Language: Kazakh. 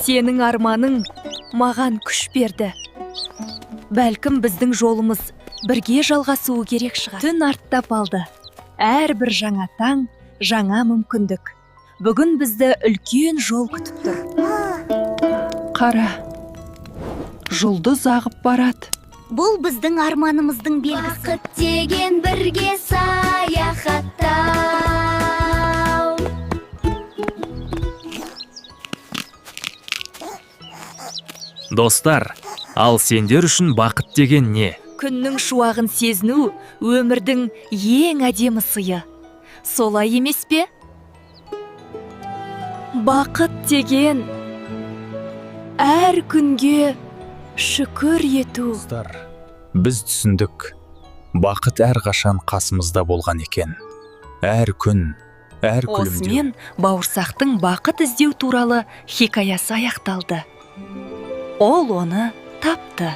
Сенің арманың маған күш берді. Бәлкім, біздің жолымыз бірге жалғасуы керек шығар. Түн арттап алды. Әрбір жаңа таң — жаңа мүмкіндік. Бүгін бізді үлкен жол күтіп тұр. Қара, жұлдыз ағып барады. Бұл біздің арманымыздың белгісі. Бақыт деген бірге саяхаттау. Достар, ал сендер үшін бақыт деген не? Күннің шуағын сезіну — өмірдің ең әдемі сыйы. Солай емес пе? Бақыт деген — әр күнге шүкір ету. Достар, біз түсіндік: бақыт әрқашан қасымызда болған екен, әр күн, әр күлімдеу. Осымен бауырсақтың бақыт іздеу туралы хикаясы аяқталды. Ол оны тапты.